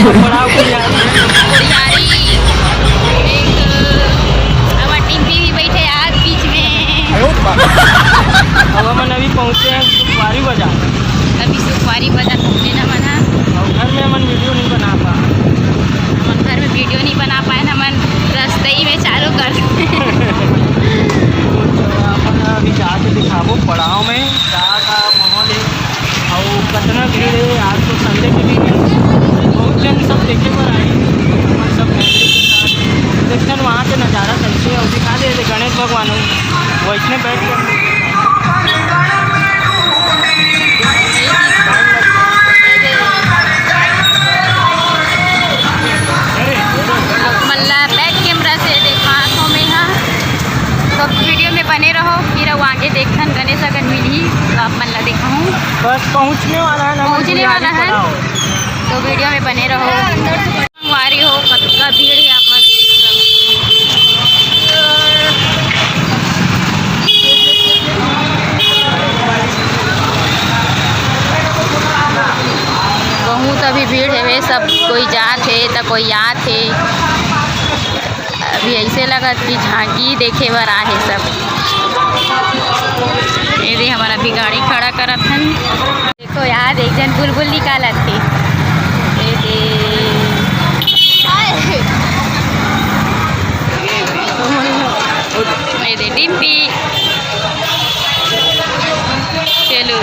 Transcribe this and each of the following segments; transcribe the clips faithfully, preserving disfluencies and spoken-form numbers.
पड़ाव कोरियारी। कोरियारी। एक, अ, हमर टिम्पी भी बैठे आज बीच में। अब हमन अभी पहुँचे हैं सुखवारी बाजार। अभी सुखवारी बाजार पहुँचे ना मन ह। अउ घर में हमन वीडियो नहीं बना पा। हमन घर में वीडियो नहीं बना पाए ना, हमन रस्तई में चालू कर। हमन अभी जाके दिखाबो पड़ाव में का का माहौल है। अउ कतना भीड़ हे, आज तो संडे के दिन हे, बहुत जन सब देखे बर आए, हमर सब फैमिली के साथ। देखथन वहाँ के नज़ारा कैसे हे, अउ दिखा दे, दे गणेश भगवान हो, वैसने बैठ के आप मन ला बैक कैमरा से देखात हों मैं हा, तो वीडियो में बने रहो, फिर अउ आगे देखथन गणेश अगर मिलही तो आप मन ला देखाहूँ। बस पहुँचने वाला है ना, पहुँचने वाला है। तो वीडियो में बने रहो। संगवारी हो, कतका भीड़ हे, आप मन देख सकत हो। बहुत अभी भीड़ हेवे, सब कोई जात हे त कोई आत हे। अभी ऐसे लगत कि झांकी देखे बर आहे सब। ये दे, हमर अभी गाड़ी खड़ा करत हन। देखो यार, एक झन बुलबुल निकालत हे। ये दे। ये दे डिम्पी। चलो।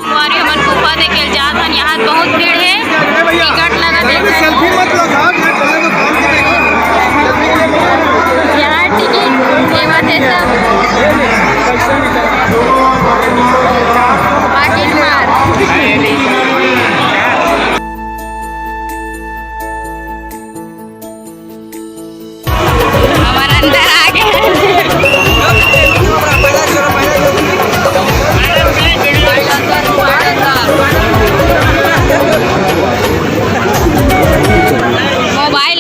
संगवारी, हमन गुफा देखे ल जात हन। यहाँ बहुत भीड़ हे, टिकट लगत हे। यहाँ टिकट लेवत हे सब। पाकिट मार। हमर अंदर आ गए। मोबाइल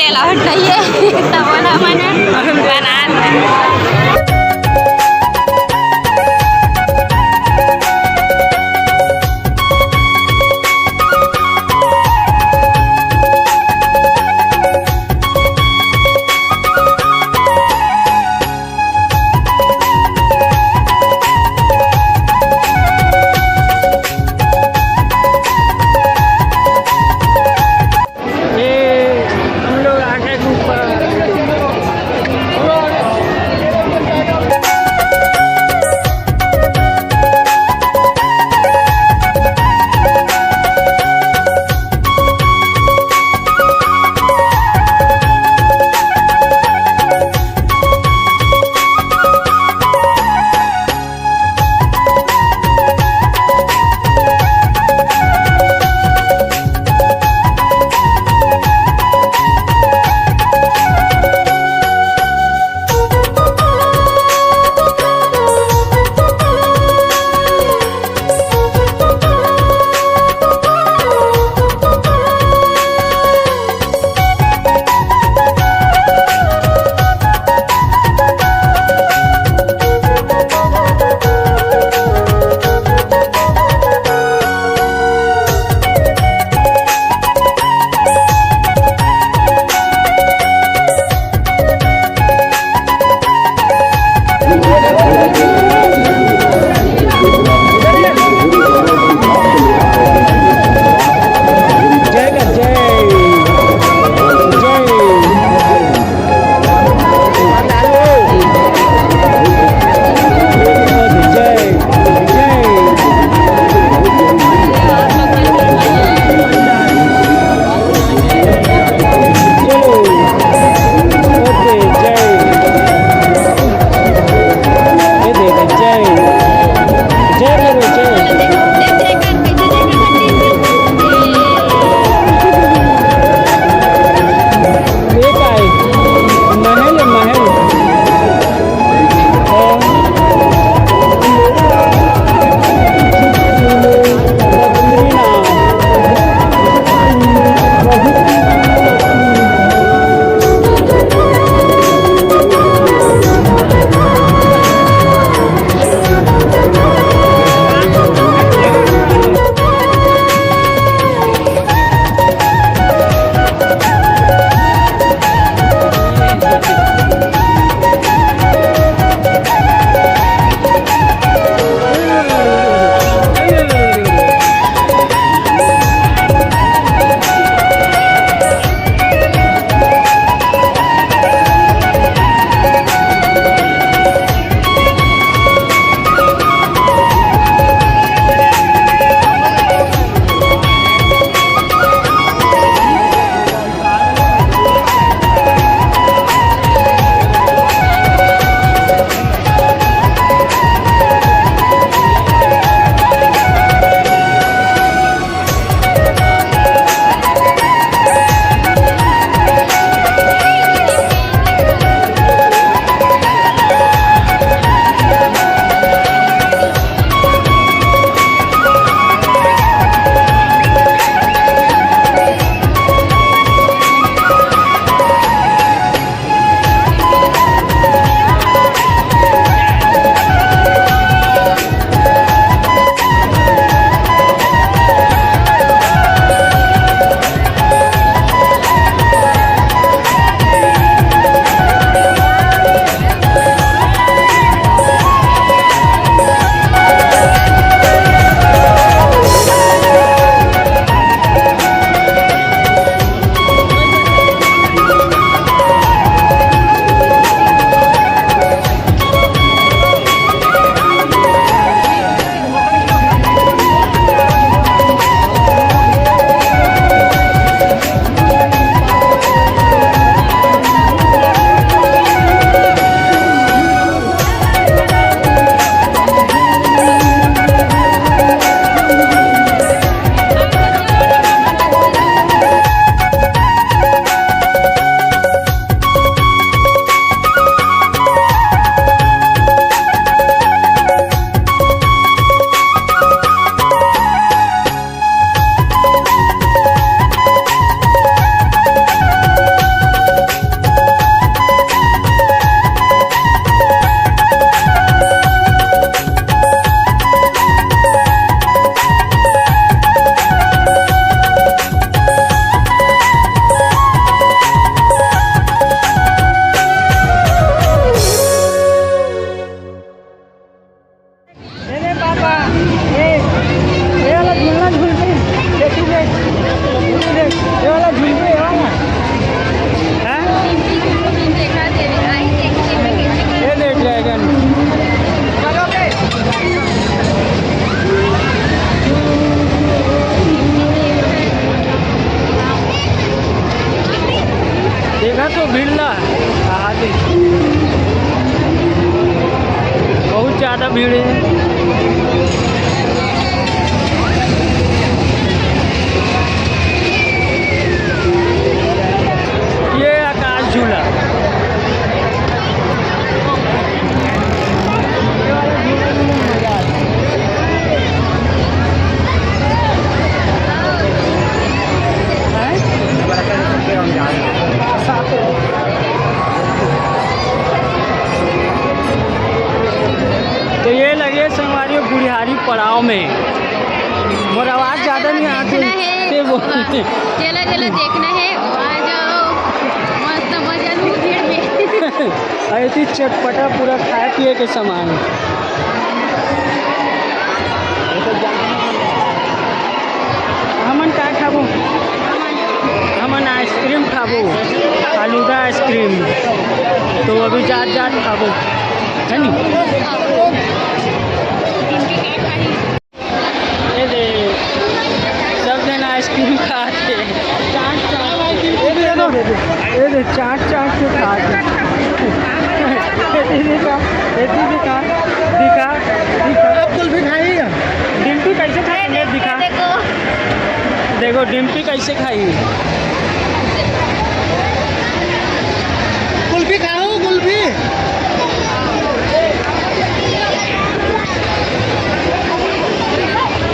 जय का जय, जय। जय, जय। चलो। ओके, जय। ये दे दे, जय। जय बोलो, जय। ये का है? महल है, महल। ए रे पापा, ए, ए वाला झूलना झूल के, ये तू देख, तू देख, ये वाला झूल के, ये वाला। हैं? ये देख dragon। देखा तो भीड़ ला, आदमी बहुत ज्यादा भीड़ है। ये आकाश झूला। तो ये लगे संगवारी गुढ़ियारी पड़ाव में। मोर आवाज ज्यादा नहीं आती। देखना है, ते बोल। जेला जेला देखना है, आ जाओ। मस्त समझ आलू भीड़ में। अरे, इतनी चटपटा पूरा खाए पिए के सामान। हमन का खाबो? हमन आइसक्रीम खाबो, फालूदा आइसक्रीम। तो अभी जात जात खाबो, है नी? ये दे, सब जन आइसक्रीम खात हे। चाट, चाट। ये दे, ये दे, ये दे, चाट, चाट के खात हे। ये दे, दिखा, ये दे, दिखा, दिखा, दिखा। आप कुल्फी खाई है? डिम्पी कैसे खाई है? दिखा। देखो। देखो, डिम्पी कैसे खाई। कुल्फी खाओ, कुल्फी।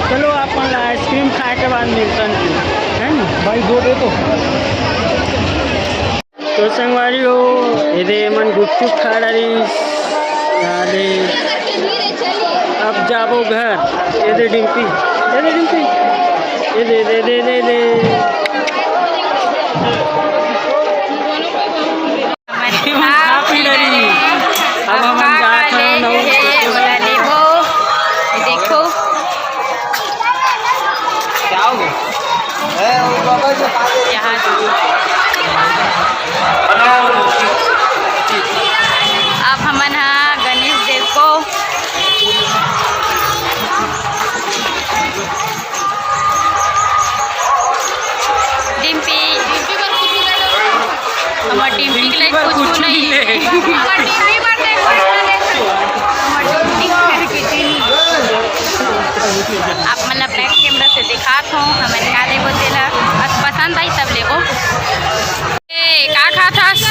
चलो, आप मन ला आइसक्रीम खाए के बाद मिलतन, है ना? भाई, दो दे तो। तो संगवारी हो, एदे मन गुपचुप खा डारिस। यादे अब जाबो घर। एदे डिम्पी, एदे डिम्पी, एदे, एदे, एदे, एदे, एदे। हमन खा पी डरी। अब हमन जात हन नऊ बजे। ओला लेबो। देखो। क्या हो गया? यहाँ अब हमन हा गणेश देव को डिम्पी, हमर डिम्पी के लिए कुछ नहीं। हमर डिम्पी बर नहीं कुछ नहीं। हमर डिम्पी बर कुछ नहीं। आप मन ला बैक कैमरा से दिखात हूँ, हमन का लेबो तेला, बस पसंद आई तब लेबो। ए, का खात हस?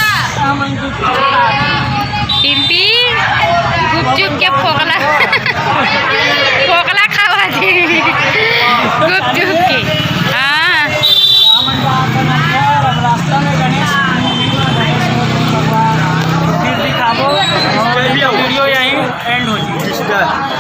टिम्पी, गुपचुप के फोकला, फोकला खावा दे। गुपचुप के, हाँ। फिर दिखाबो, और वीडियो यहीं एंड हो जाए।